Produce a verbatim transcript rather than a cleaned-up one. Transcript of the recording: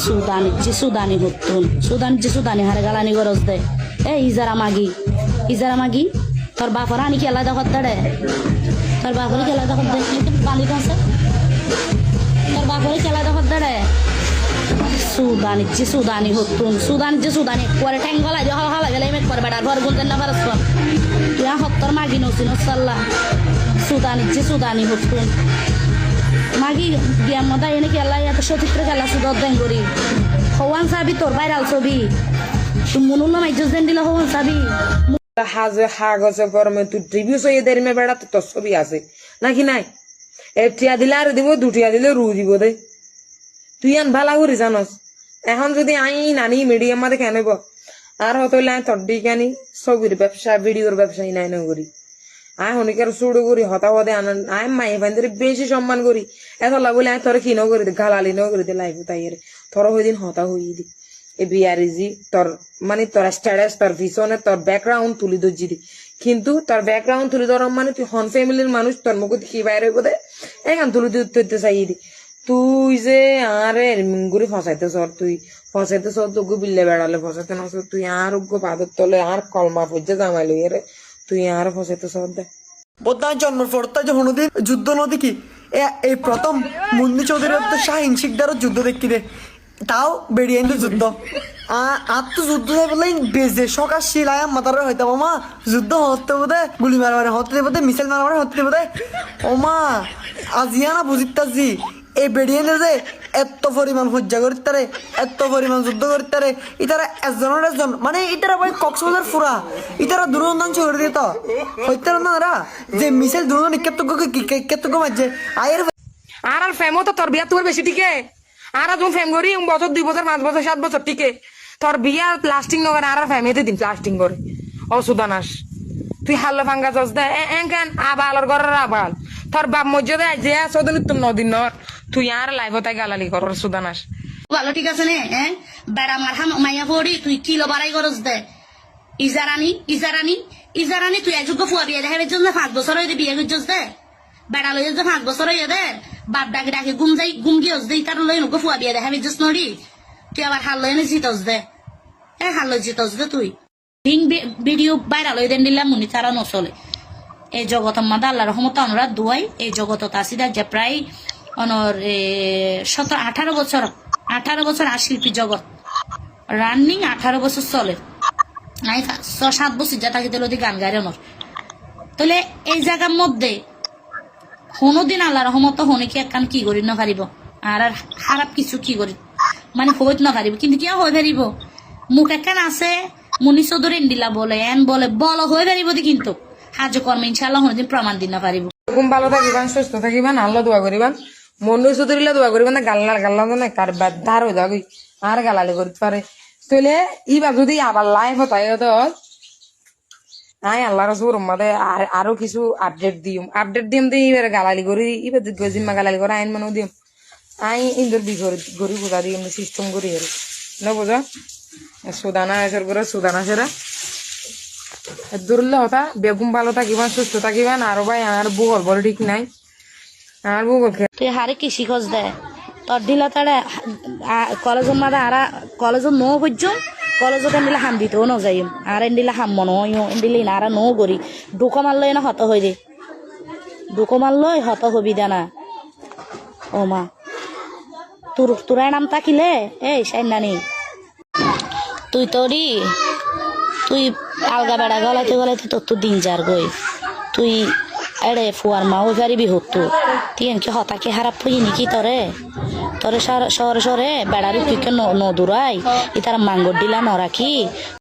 Sudaní, zi Sudaní hottún. Sudaní, zi Sudaní, hare galani goros de. E, izara magi. Izara magi. Tor baforé ani kiyólla de hoddé re? Tor baforé kiyólla de hoddé? Tor baforé kiyólla de hoddé re? Sudaní, zi Sudaní hottún. Sudaní, zi Sudaní. Ekkuare theng golai de, hal halai felaiyum ekkuare beçar for gun zenna faros for. Tui añár hottór magi no sinos salla. Sudaní, zi Sudaní hottún. Magi, giyam moda ene kiyólla, eto sotitre kiyólla sudot dengori. Howan sabi tor viral sobi. Tui munullo maijjos dendila howan sabi. Haze hagose forme tui review soiye derime beça, tor sobi asé naki nai? Ek tiya dile ar dibo, du tiya dile ru dibo de. Tui iyan bála gori zanos. Ehón zodi añí nani media mazé ken óibo? Ar hotá óile añí tor dhikani sóbir bebsa, vidior bebsa inai no gori. Añí honikar suçu gori hotá hode anan, añí maiyafuaindóre beci somman gori. Etolla buli añí tore ki no gori de, galali no gori de live ot aiyóre. Tore hoidin hotá hoiyí de. E biyari zi, tor, mani tor status, tor fisone, tor background tuli dóijji de. Kintu tor background tuli dóron mani tui hon family r manúic, tor mukót ki bair óibo de, ekan tuli dóitto saiyí de. Tui ze añáre eriminguri fosaito sor, tui fosaito sor, tui uggwá bille beçale fosaito no sor, tui añár uggwá fador tole añár kolma foijja zamai loiyóre, tui añáre fosaito sor de. Bodda jonmor forottu aijjó honodin juddó no dekí. E, ei protom Munni Cóuduri ottu Shahin Sikdar juddó dekí de. Tau beçiyaindor juddó. A, añáttu juddó saibólla beze cók accíl, añí ammataré hoitam, "Ó ma, juddó hoóñtte dibo de, guli maramari hoóñtte dibo de, misail maramari hoóñtte dibo de." Ó ma, aijja na buzittá zi, e beçiyainde ze etto foriman hoijja gorittáre, etto foriman juddó gorittáre, ítara ezzonor ezzon, mane ítara bái Koksbazar fura, ítara dunozon dóngco gori dito. Hoittá na ítara, ze misail dunozon ikkettú uggwá, ikkettú uggwá maijjé, aiyér. Añárar fem ó to tor biyáttu beci thíke. Añára zun fem gorí, un bosór, dui bosór, fañs bosór, sát bosór thíke. Tor biya lasting no gore, añárar fem ete din lasting gore. Ó Sudanas. Tui halloi fanga zos de, e, enken abalor góror abal. Tor baf moijjé de aijja, sodonittun no din nor. Tui añáre live ot ai galali goror Sudanas. Bála thík asé né, e? Beça mar ham maiya fori, tui kilo barai goros de. Izarani, Izarani, Izarani, tui aijja uggwá fua biya dehái faijjós né, fañs bosór óiye de biya goijjós de. Beça loiyós de fañs bosór óiye de, baf dhaki dhaki gúm zai, gúm giyós de, ítar loi uggwá fua biya dehái faijjós nori. Tui abar halloi ene zitós de. E halloi zitós de tui. Hín vi-, vidiyo bairal óiye de endilla muni tara nosole. E zogotor mazé Allar rohomot onora duwai, e zogotot así de aijja prai onor, e, sótoro, añçáro bosór, añçáro bosór ar cilpi zogot. Running añçáro bosór soler. Añí fa-, só sát bosór ijja tákite lodi gan gair onor. Tóile ei zagar modde honódin Allar rohomot honókiye ekkán ki gorí nofaribó? Añárar háraf kissú ki gorí, mani hoóit nofaribó. Kintu kiyá hoói faribó? Muk ekkán asé, Muni Sóuduri endilla bole, eén bole, bolo hoói faribó de kintu. Haje korme incállah honódin proman di nofaribó. Gúm bála tákiban, sustó tákiban, Alla dua goríban. Muni Sóudurilla dua goríban de, galla, galla zane ekbar bedhár ói zagói. Ar galali gorí fare. Tóile íba zodi abar live ot aiyé de, añí Allar sukuror mazé ar-, aró kissú update diyum. Update diyum de íbare galali gorí, íbar zimma galali gorá añí mane diyum. Añí índor bifore gorí buzá diyum de system gorí ere. No buzó? Sudana asor goró, Sudana asore. Eddurulla hotá, beggún bála tákiban, sustó tákiban, aró bái añár búgol bóle thík nái. Añár búgol ke. Tui haré ki cíkos de? Tor dhíla táre, a, kolezor mazé añára, kolezot noó foijjum, kolezot endilla ham ditou nozaiyum. Añára endilla ham mone óiyo, endilla iín añára noó gorí. Dhuko mar loi ene hotá hoói de. Dhuko mar loi hotá hobi de na. Ó ma. Tur, tura enam tákile, ei, Cainnani. Tui tori, tui alga beça golaite golaite tottú din zargói. Tui eçe fuar maa ói faribi hottú? Tui enki hotá ki háraf óiye niki tore? Tore sóre sóre beçare tui ki no, no durai? Ítara mangor dhíla no rakí?